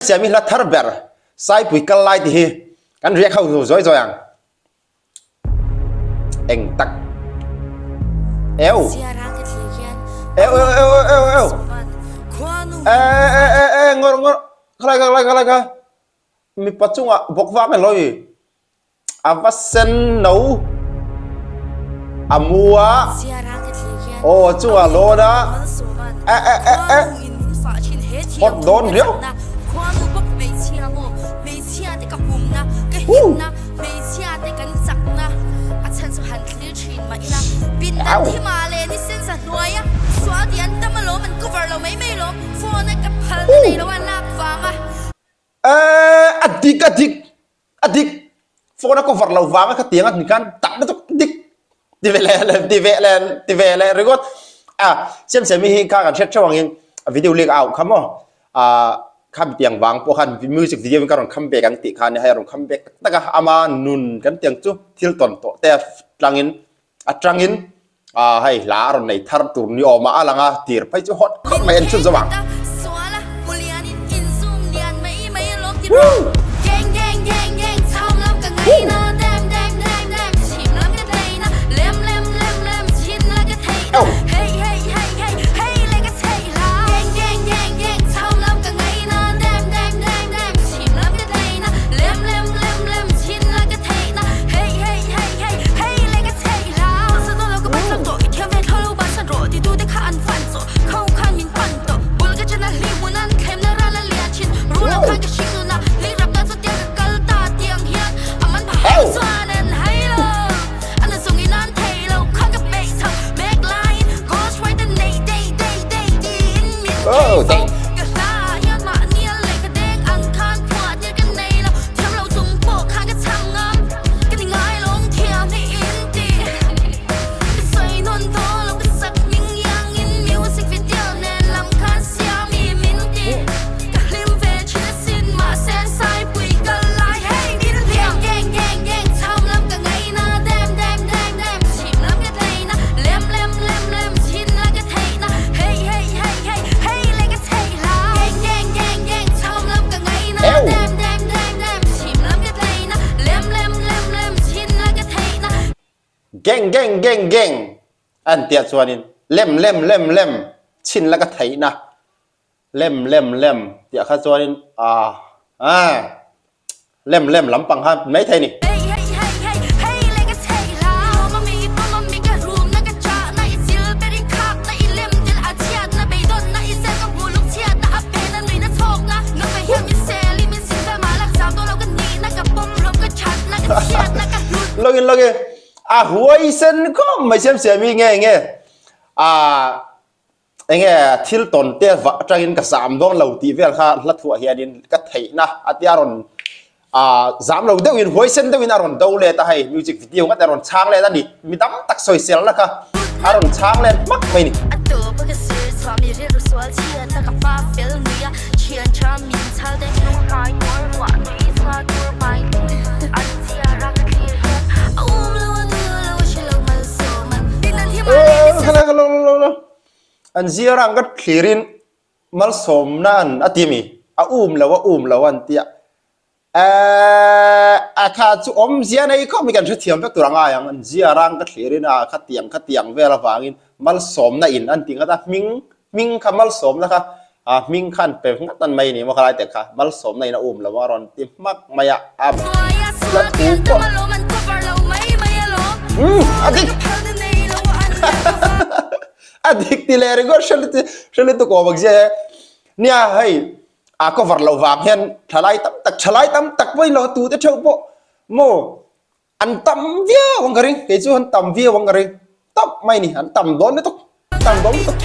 Siami hla thar ber Saipui kal lai tih hi kan riak ho hnu zawi zawi ang. Eng tak. Eu. Eu eu eu eu eu. E e e e ngor ngor khalai kha khalai khalai kha. Mipa chungah bawk vak en lo i. A va sen no a mu a aw chungah lawn a e e e e hot dawn riau. Woo. Au. Woo. Eh a dik a dik a dik phone a cover lo vanga khatiang a ni khan tak lutuk dik ti ve leh leh ti ve leh ti ve leh ringawt a siam siam hi kha kan hriat theuh angin a video link a auh kha maw ah kha mitiang vang pawh khan music video in ka rawn come back ang tih kha nia hei a rawn come back tak tak a ama nun kan tiang chu thil tawn tawh te tlangin atangin ah hei hla a rawn nei thar tur ni awm a a lang a tir phei chu hot khawp mai an chhun zawk ang. Woo! Ow! Oh, dang. Geng geng geng geng an tia chuanin lem lem lem lem chhin la ka theihna lem lem lem tih kha chuanin ah ah lem lem lampang kha mai thei ni. Login login a huai sen khawp mai siam siam hi nge nge a enge thil tawn te vah atangin ka zam dawn lo tih vel kha hla thuah hianin ka theihna a tia rawn ah zam lo deuhin huaisen deuhin a rawn do let a hei music video ngat a rawn chhang let a ni mi tam tak sawiselna kha a rawn chhang let hmak mai ni. An zir ang ka thlirin malsawmna an a ti mi a um lo a um lo an tia eh a kha chu awmzia nei khawp mai kan hrethiam vek tur a ngai ang an zir ang ka thlirin a khatiang khatiang vel avangin malsawmna in an ti nghat a hming hming kha malsawmna kha a hming kha an pe nghat an mai ni maw khalai te kha malsawmna in a um lo a rawn ti hmak mai a a la thu pawh umm a dik a dik ti leh ringawt hre lutuk hre lutuk awm ang zia he nia hei a cover loh vang hian thalai tam tak thalai tam tak pawhin lo tute theuh pawh maw An tam viau ang ka ring, kei chu an tam viau ang ka ring tawp mai ni, an tam dawn lutuk, tam dawn lutuk.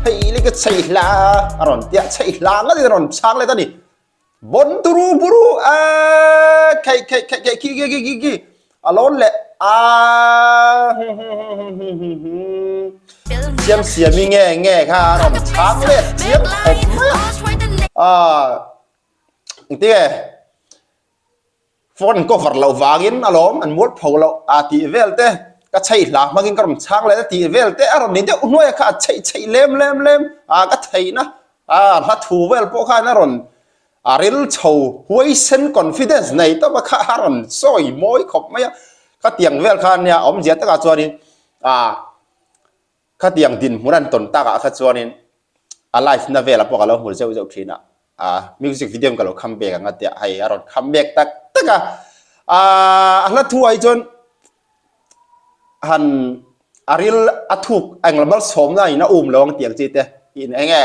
Hei le ka chei hla a rawn tia chei hla ngat in a rawn chhang let a ni. Bon turu buru a khei khei khei khei khi khi khi khi khi. A lawn leh a Siam siami nge nge kha a rawn chhang let chiang khawp mai a. Engtinge phone cover loh vangin alawm an mual pho loh a tih vel te ka chheih hla hmangin ka rawn chhang leh a tih vel te a rawn ni deuh hnuai a kha a chheih chheih lem lem lem a ka theihna a hla thu vel pawh khan a rawn a ril chho huaisen confidence nei tawp a kha a rawn sawi mawi khawp mai a khatiang vel kha ania awmzia takah chuanin a Khatiang dinhmun an tawn takah kha chuanin a live na velah pawh ka lo hmu zeuh zeuh thin a, a music video in ka lo kham bek ang a tia hei a rawn kham bek tak tak a, a hla thu ah hi chuan han a ril a thuk englo malsawmna in a um lo ang tih ang chi te in enge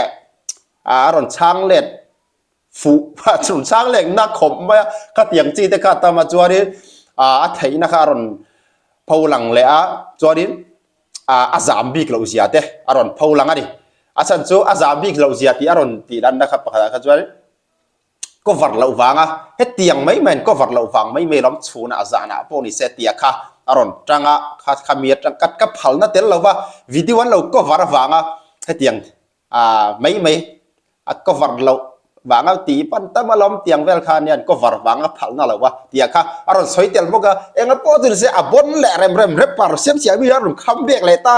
a rawn chhang let fuh a rawn chhang let na khawp mai a, khatiang chi te kha a tam a chuanin a theihna kha a rawn pho lang leh a chuanin a zam bik loh zia te a rawn pho lang a ni. A chhan chu a zam bik loh zia tih a rawn tih lanna kha pakhatah kha chuan cover loh vanga hetiang mai mai an cover loh vang mai mai lawm chhunah a zanah pawh ni se tia kha a rawn tang a, kha kha mi atang ka ka phalna tel lova video an lo cover avanga hetiang A mai mai a cover loh vanga tih pan tam alawm tiang vel kha ania an cover vanga phalna lo a tia kha a rawn sawi tel bawk a enga pawh chu nise a bawn leh rem rem rep par siam siam hi a rawn kham bek leh ta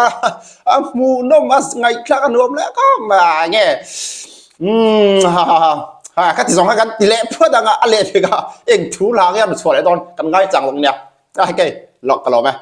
a hmuhnawm a ngaihthlak a nuam leh khawp a nge umm ha ha ha ha ka ti zawng kha kan ti leh phawt ang a a leh phek a eng thu hla nge a rawn chhuah leh dawn kan ngaichang lawk nia a hei lawk ka lawm e.